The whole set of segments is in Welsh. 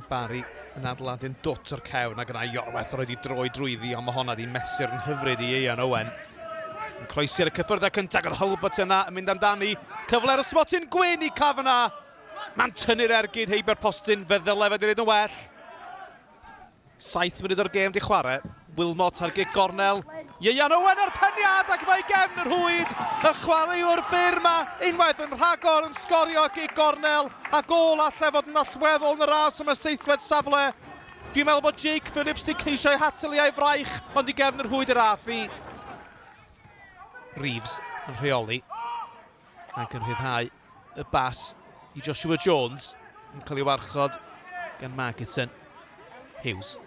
Barri yn adeiladu'n dwt o'r cefn ac yna Iorwerth yn rhoi di droi drwyddi, ond mae honna di mesur yn hyfryd i Ieuan Owen. Yn croesi ar y cyffyrddau cyntaf, oedd Hulbert yna yn mynd amdani. Cyfle ar y smotyn gwyn i Kavanagh. Mae'n tynnu'r ergyd heibio'r postyn, fe ddylai fe wedi gwneud yn well. 7 munud o'r gêm di chwarae. Wilmot ar gig gornel. Ieuan Owen ar peniad ac mae gefn y rhwyd. Y chwaraewr byr ma unwaith yn rhagor yn sgorio gig gornel a gôl allai fod yn allweddol yn y ras am y seithfed safle. Dwi'n meddwl bod Jake Phillips di ceisio ei hatal i a'i fraich ond i gefn y rhwyd yr ath i. Reeves yn rheoli ac yn rhyddhau y bas i Joshua Jones yn cael ei warchod gan Margetson. Hughes.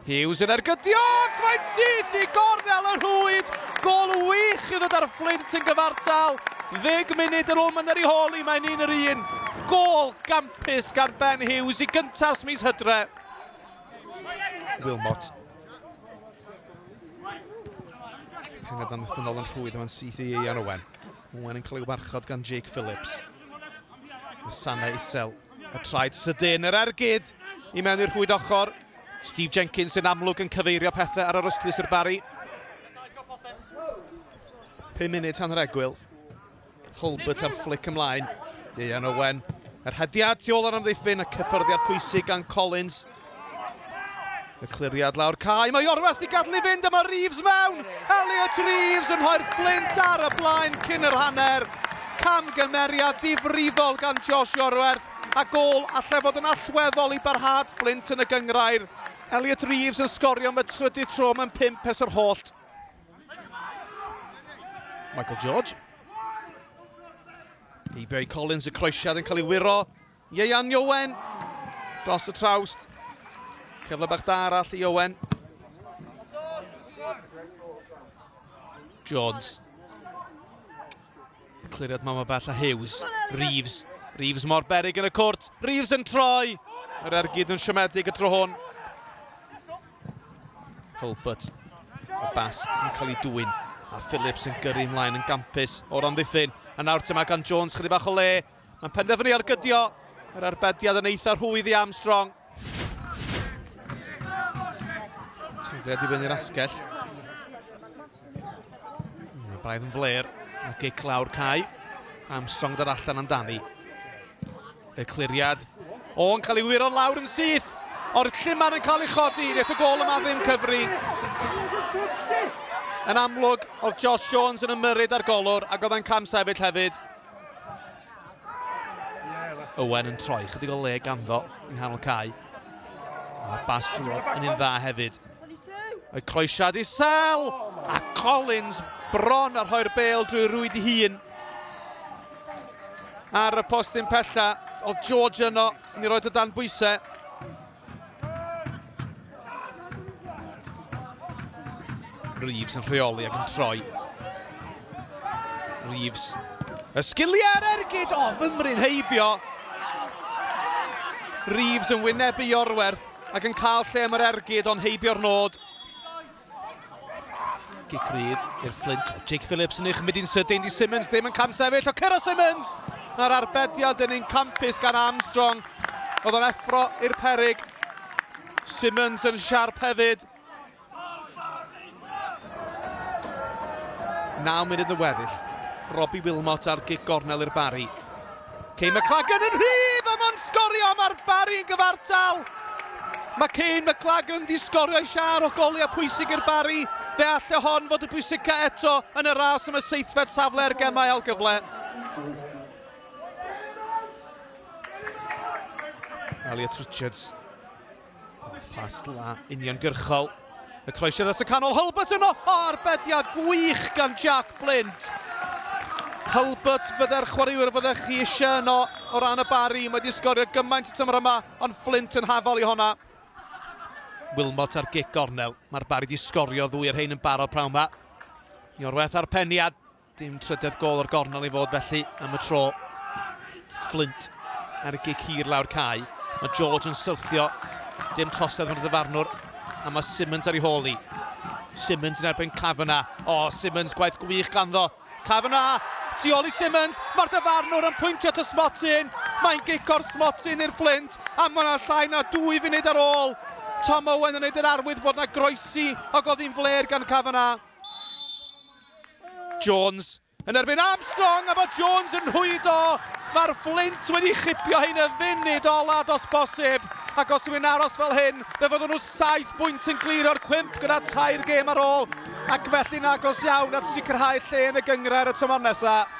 Hughes yn ergydio ac mae'n syth i gornel y rhwyd. Gol wych i ddod ar Flint yn gyfartal. Ddeg munud ar ôl mynd ar ei hôl i, mae'n un yr un. Gol gampus gan Ben Hughes i gyntaf mis Hydre. Wilmot. Pennod amddiffynnol yn rhwydd yma'n syth i Ieuan Owen. Owen yn cael ei warchod gan Jake Phillips. Y sanau isel, y traed sydyn, yr ergyd i mewn i'r rhwyd ochr. Steve Jenkins yn amlwg yn cyfeirio pethau ar yr ystlys i'r Barri. 5 munud tan yr egwyl. Hulbert ar fflic ymlaen. Ieuan Owen. Yr hediad tu ôl ar amddiffyn, y cyffyrddiad pwysig gan Collins. Y cliriad lawr cae, mae Iorwerth i gadw i fynd a mae Reeves mewn! Elliot Reeves yn rhoi'r Fflint ar y blaen cyn yr hanner. Camgymeriad difrifol gan Josh Iorwerth a gôl allai fod yn allweddol i barhad Fflint yn y gynghrair. Elliot Reeves yn sgorio am y trydydd tro mewn pump ers yr hollt. Michael George. Heibio i Collins, y croesiad yn cael ei wiro. Ieuan Owen dros y trawst. Cyfle bach da arall i Owen. Jones. Cliriad mama bell a Hughes. Reeves. Reeves mor berig yn y cwrt. Reeves yn troi. Yr ergyd yn siomedig y tro hwn. Hulbert. Y bas yn cael ei dwyn. A Phillips yn gyrru ymlaen yn gampus o'r amddiffyn. A nawr tyma gan Jones chydig bach o le. Mae'n penderfynu argydio. Yr arbediad yn eitha rhwydd i Armstrong. Tafliad i fyny'r asgell. Mae braidd yn fler. Mae gic lawr cae. Armstrong dod allan amdani. Y cliriad. O, yn cael ei wiro lawr yn syth. O'r lluman yn cael ei chodi. Wnaeth y gol yma ddim cyfri. Yn amlwg, oedd Josh Jones yn ymyrryd ar golwr ac oedd e'n cam sefyll hefyd. Owen yn troi, chydig o le ganddo yng nghanol cae. Mae'r bas drwodd yn un dda hefyd. Y croesiad i Sel! A Collins bron a rhoi'r bel drwy rwyd i hun. Ar y postyn pella, oedd George yno yn ei roi o dan bwysau. Reeves yn rheoli ac yn troi. Reeves. Y sgiliau ar ergyd! O, fymryn heibio! Reeves yn wynebu Iorwerth ac yn cael lle am yr ergyd ond heibio'r nod. Gic rydd i'r Fflint. Jake Phillips yn eich mynd i'n sydyn di Simmons ddim yn camsefyll. O Cero Simmons! Na'r arbediad yn un campus gan Armstrong. Oedd o'n effro i'r perig. Simmons yn siarp hefyd. 9 munud yn weddill. Robbie Wilmot ar gic gornel i'r Barri. Kane McLagan yn rhydd a mae'n sgorio, mae'r Barri yn gyfartal. Mae Kane McLagan di sgorio i siar o goliau pwysig i'r Barri. Fe alle hon fod y pwysica eto yn y ras am y seithfed safle ar gemau ail gyfle. Elliot Richards. Pas la uniongyrchol. Y croesiad at y canol, Hulbert yno! O, arbediad gwych gan Jack Flint! Hulbert fydde'r chwaraewyr fyddech chi eisiau yno o ran y Barri. Mae wedi sgorio gymaint y tymor yma, ond Flint yn hafal i honna. Wilmot ar gic gornel. Mae'r Barri wedi sgorio ddwy ar hein yn barod prawn yma. Iorwerth ar peniad. Dim trydedd gol o'r gornel i fod felly am y tro. Flint ar y gic hir lawr cae. Mae George yn syrthio. Dim trosedd o'r ddyfarnwr. A mae Simmons ar ei hôl i. Simmons yn erbyn Kavanagh. O, oh, Simmons, gwaith gwych ganddo. Kavanagh, tu ôl i Simmons. Mae'r dyfarnwr yn pwyntio at y smotyn. Mae'n gic o'r smotyn i'r Fflint, a mae yna llai na 2 funud ar ôl. Tom Owen yn neud yr arwydd bod na groesi ac oedd hi'n fler gan Kavanagh. Jones yn erbyn Armstrong, a mae Jones yn rhwydo. Mae'r Fflint wedi chipio hyn y funud ola dos bosib. Ac os yw'n aros fel hyn, fe fyddwn nhw 7 bwynt yn glir o'r cwymp gyda 3 gêm ar ôl. Ac felly'n agos iawn at sicrhau lle yn y gynghrair y tymor nesaf.